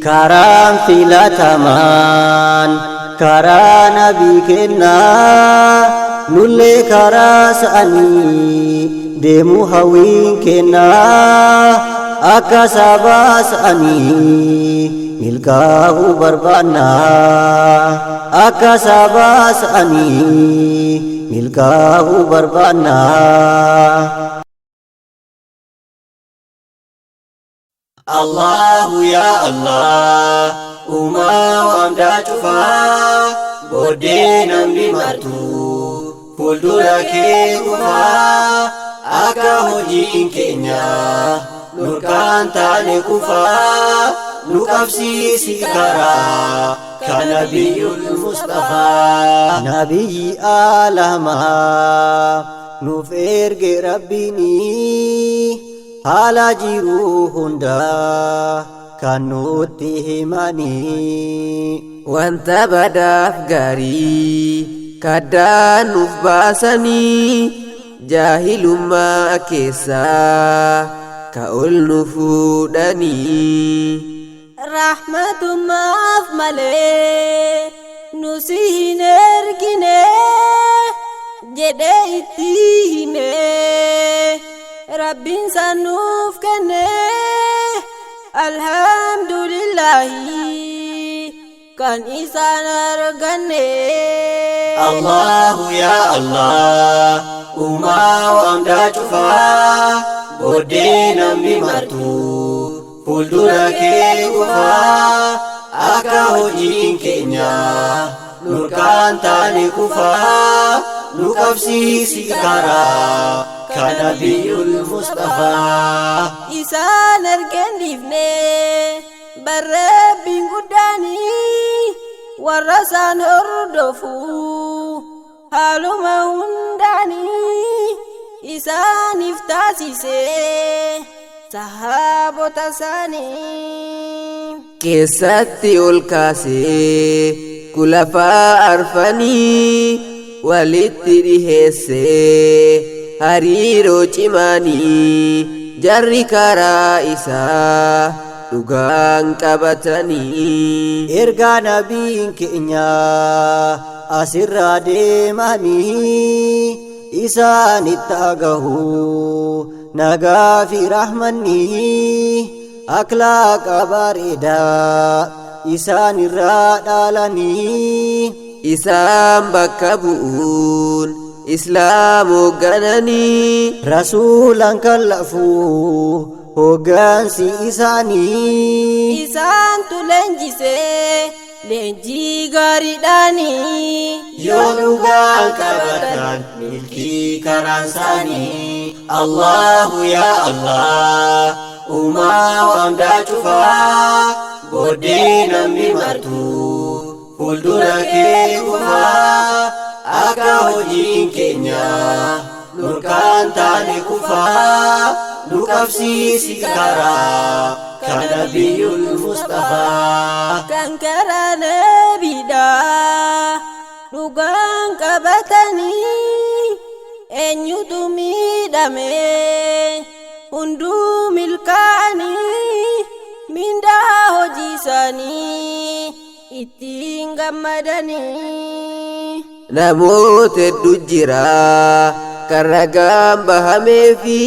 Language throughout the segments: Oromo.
Karaan filatamaan karaa nabii kennaa, nullee karaa sa'anii deemuu hawwiin kennaa, akka sabaa sa'anii milkaa'uu barbaannaa, akka sabaa sa'anii milkaa'uu barbaannaa. Allahu yaa Allah, uumaa waamdaa cufaa, booddee namni martuu fuuldura kee kufaa, akka hojiin keenya nurkaan taane kufaa, nu qabsiisi karaa kan Nabiyyul Mustafaa. Nabiyyi alamaa nuuf erge Rabbiini, haala jiruu hundaa kan nutti himanii. Wanta badaaf gaarii kaddaan nuuf baasanii, jaahilummaa keessaa ka ol nu fuudhanii. Rahmatummaaf malee nu si hin ergine jedhee itti hime, Rabbiin san nuuf kenne, alhamdulillahi kan isaan arganne. Allahu yaa Allah, uumaa waamdaa cufaa, booddee namni martuu fuuldura kee kufaa, akka hojiin keenya nurkaan taane kufaa, nu qabsiisi karaa kan Nabiyyul Mustafaa. Isaan argeen dhiifne barreebbiin guddaanii, warra isaan hordofu haaluma hundaanii isaaniif taasise sahaabota isaanii. Keessatti ol kaasee kulafaa arfanii walitti dhiheessee hariiroo cimaanii, jarri karaa isaa dhugaan qabatanii. Ergaa nabiin keenya asirraa deemanii, isaanitti agahu nagaa fi rahmanni, aklaaqa bareedaa isaan irraa dhaalanii. Isaan bakka bu'uun Islaam hooggananii. Rasuulan kallafuu hoggansi isaanii. Isaantu leenjise leenjii gaariidhaanii. Yoo dhugaan qabatan milkii karaan isaanii. Allahu yaa Allah, uumaa waamdaa cufaa, booddee namni martuu fuuldura kee kufaa, akka hojiin keenya nurkaan taane kufaa, nu qabsiisi karaa kan Nabiyyul Mustafaa. Kan karaa nabiidha dhugaan qabatanii, eenyutu miidhame? Hunduu milkaa'anii mindaa hojii isaanii ittiin gammadanii. Namoota hedduu jira kan ragaan bahamee fi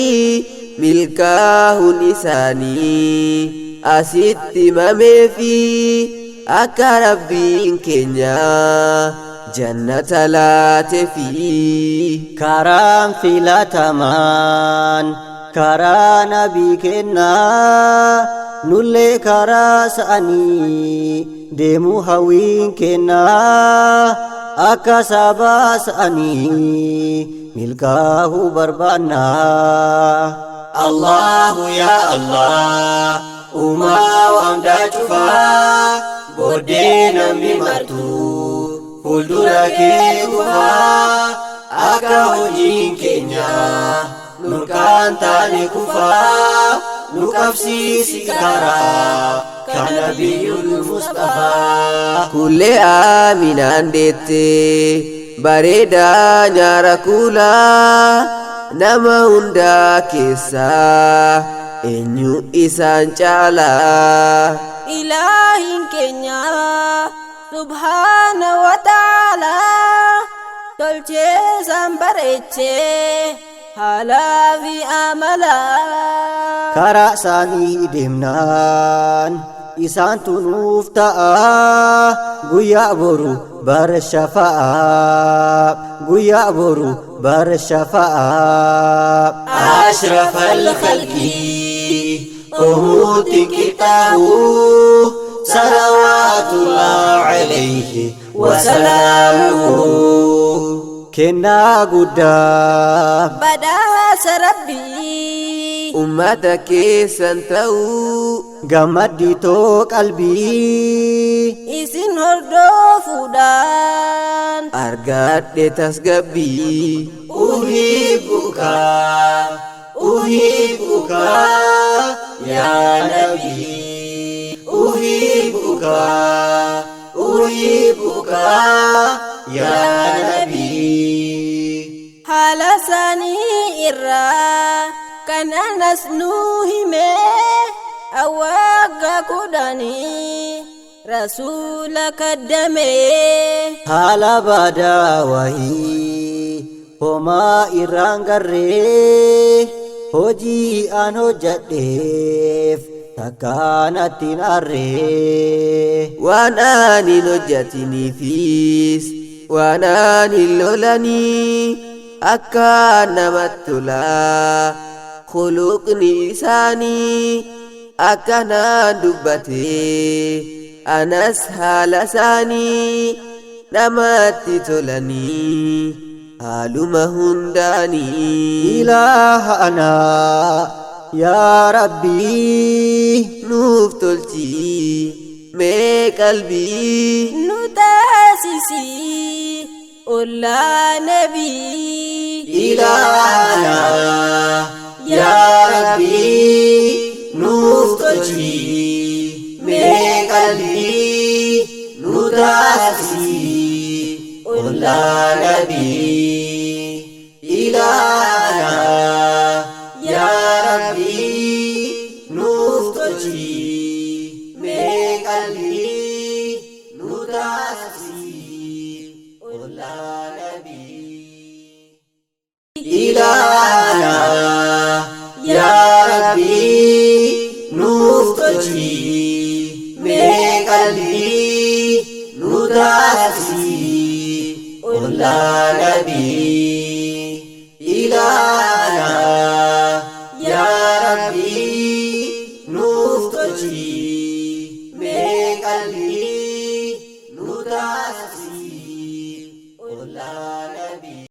milkaa'uun isaanii asitti himamee fi akka Rabbiin keenya jannata laatee fi. Karaan filatamaan karaa nabii kennaa, nullee karaa sa'anii deemuu hawwiin kennaa, akka sabaa sa'anii milkaa'uu barbaannaa. Allahu yaa Allah, uumaa waamdaa cufaa, booddee namni martuu fuuldura kee kufaa, akka hojiin keenya nurkaan taane kufaa, nu qabsiisi karaa kan Nabiyyul Mustafaa. Kullee Aaminaan deette bareedaa nyaara kuulaa nama hundaa keessaa. Eenyu isaan caalaa? Ilaahin keenya subhaana wa ta'aalaa tolchee isaan bareechee haalaa fi amalaa. Karaa isaanii deemnaan isaantu nuuf ta'a, guyyaa boru bara shafa'aa, guyyaa boru bara shafa'aa. أشرف الخلق قوت كتابه صلوات الله عليه وسلامه kennaa guddaa badhaasa Rabbii ummata keessan ta'uu gammadditoo qalbii isin hordofuudhaan argadhe tasgabbii. أحبك أحبك يا نبي، أحبك أحبك يا نبي. Haala isaanii irraa kan Anas nuu hime, waggaa 10 rasuula kaddame. Haala badaa wahii homaa irraan garree, hojii an hojjadheef takkaa natti hin arree. Waan ani hin hojjetiniifis waan ani hin lolanii akka namatti tolaa khuluqni isaanii akkanaan dubbate anas haala isaanii namatti tolanii haaluma hundaanii. Ilaaha anaa yaa Rabbii nuuf tolchii mee qalbii nu taasisii ollaa nabii. Ilaahana yaa Rabbii nuuf tolchii mee qalbii nu taasisii ollaa nabii. Ilaahana yaa Rabbii nuuf tolchii mee qalbii nu taasisii ollaa nabii. Ilaahana yaa Rabbii nuuf tolchii mee qalbii nu taasisii ollaa nabii. Ilaahana yaa Rabbii nuuf tolchii mee qalbii nu taasisii ollaa nabii.